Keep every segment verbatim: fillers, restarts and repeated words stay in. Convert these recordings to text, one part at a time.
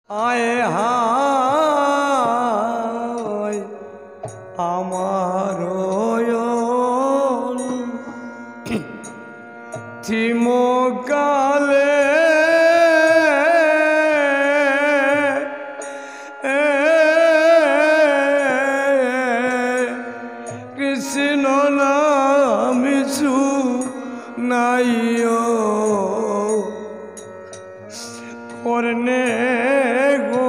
আয় হায় আমার অন্তিমকালে কৃষ্ণ নাম শুনাইও করনে গো।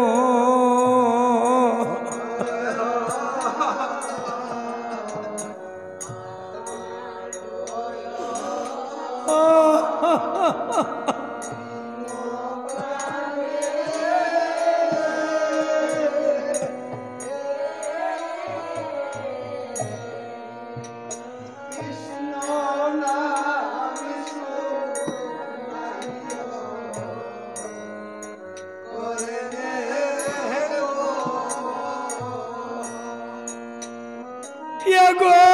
এগো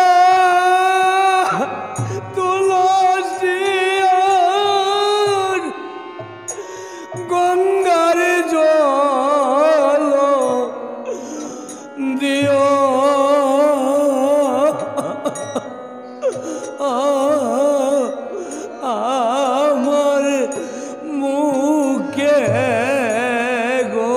তুলসী আর গঙ্গার জল দিও। আমার মুখে গো।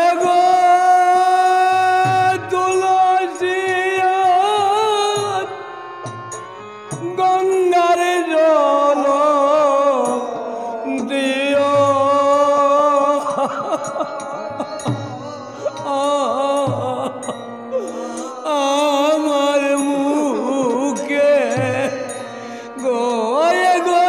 এগো তুলসী আর গঙ্গার জল দিও। আমার মুখে গো, এগো।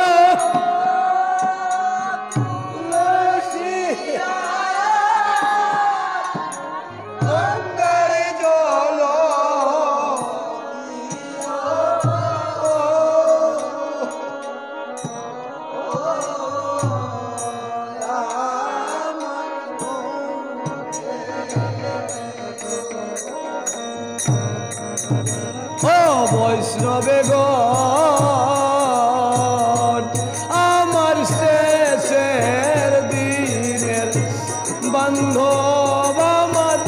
ও বৈষ্ণবে গণ, আমার শেষের দিনের বান্ধব আমার।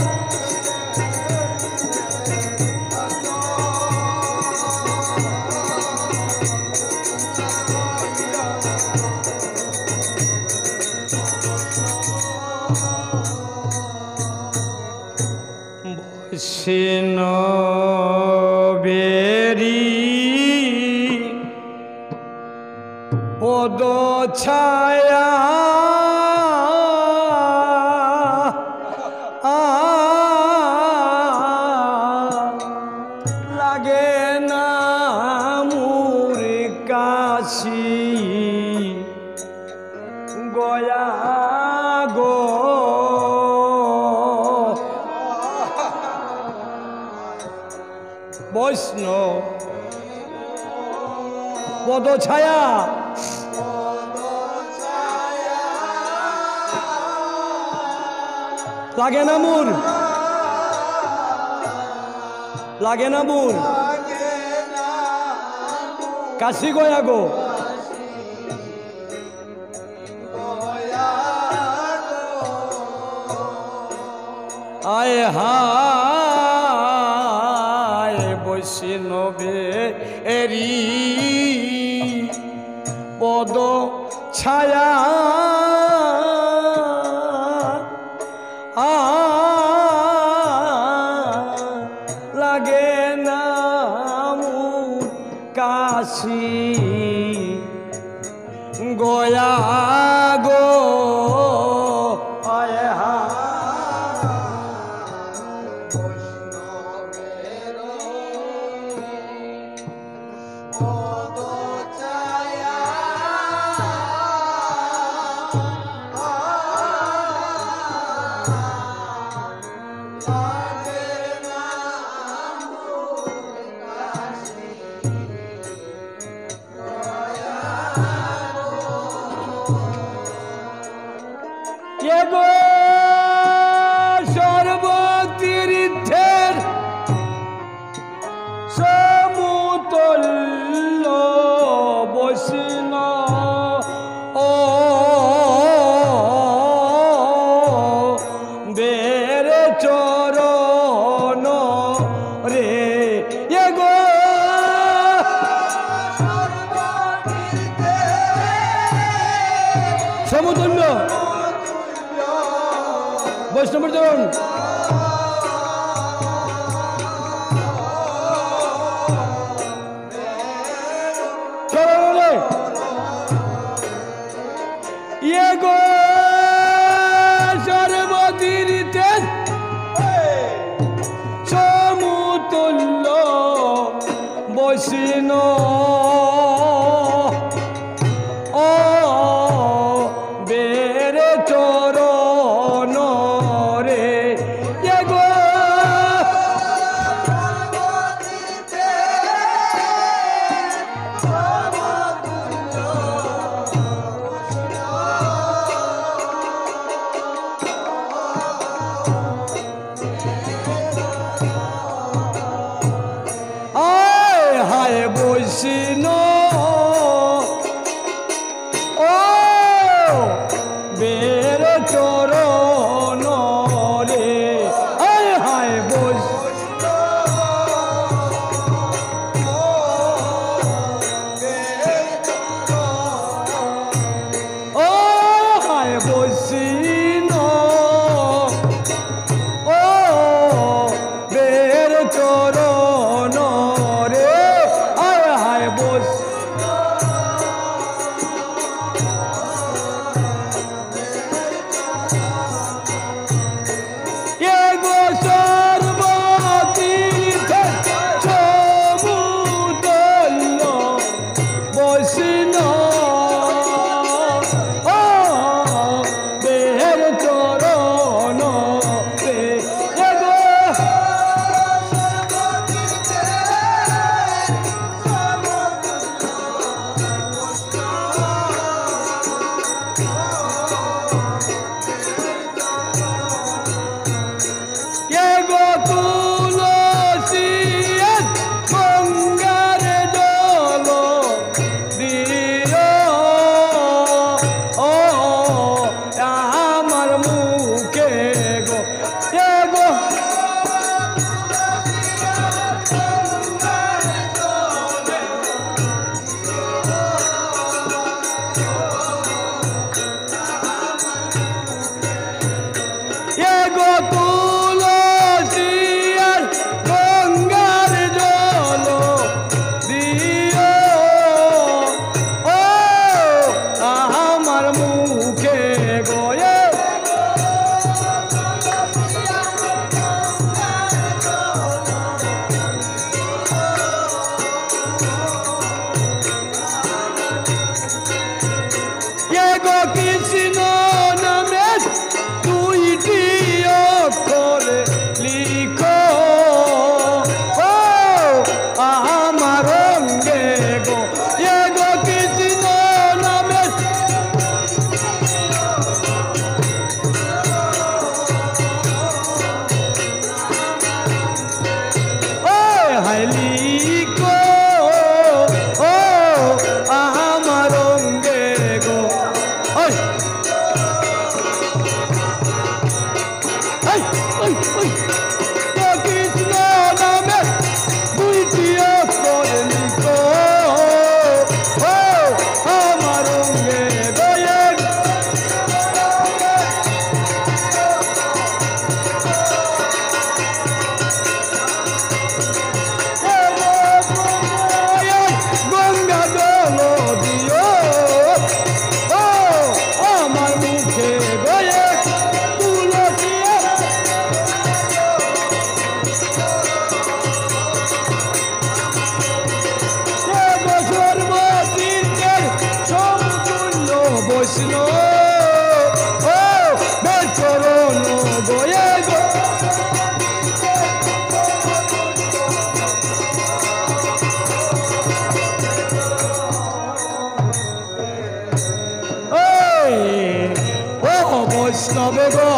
বৈষ্ণবেরি পদ ছায়া লাগে না মুর কাশি গয়া গো। বৈষ্ণব পদ ছায়া লাগে না মুর, লাগে না মুর কাশি গয়া গো। আয় হায় বৈষ্ণবেরি পদ ছায়া আ, লাগে না মুর কাশি গয়া গো। আয় হায়। রে, এগো। সমতুল্য। বৈষ্ণবের চরণ। চরণ রে। এগো সর্বতীর্থের সমতুল্য বৈষ্ণব, ও বের চরণ রে। এগো আয় হায় বৈষ্ণব, ও বের চরণ রে। আয় হায় বৈষ্ণব, ও হায় বৈষ্ণব, ও বের চরণ রে। আয় হায় বৈষ্ণব। এগো সর্বতীর্থের সমতুল্য বৈষ্ণব, ও বের চরণ রে। এগো এগো তুলসী আর গঙ্গার জল দিও, ও আমার মুখে গো, এগো এগো তুলসী আর গঙ্গার জল দিও, ও আমার মুখে গো। এ এগো কৃষ্ণ নামে দুইটি অক্ষর লিখো, ও আমার অঙ্গে গো। এগো কৃষ্ণ নামে ও হায় লিখো, ও আমার অঙ্গে গো। ওই। এই, এই, এই। তো কৃষ্ণ নামে দুইটি অক্ষর লিখো, ও আমার অঙ্গে গো। গঙ্গা জল দিও, ও আমার মুখে গো। তুলসী এগো সর্বতীর্থের সমতুল্য বৈষ্ণব, ও বের চরণ গো এগো। এই, ও বৈষ্ণব গো।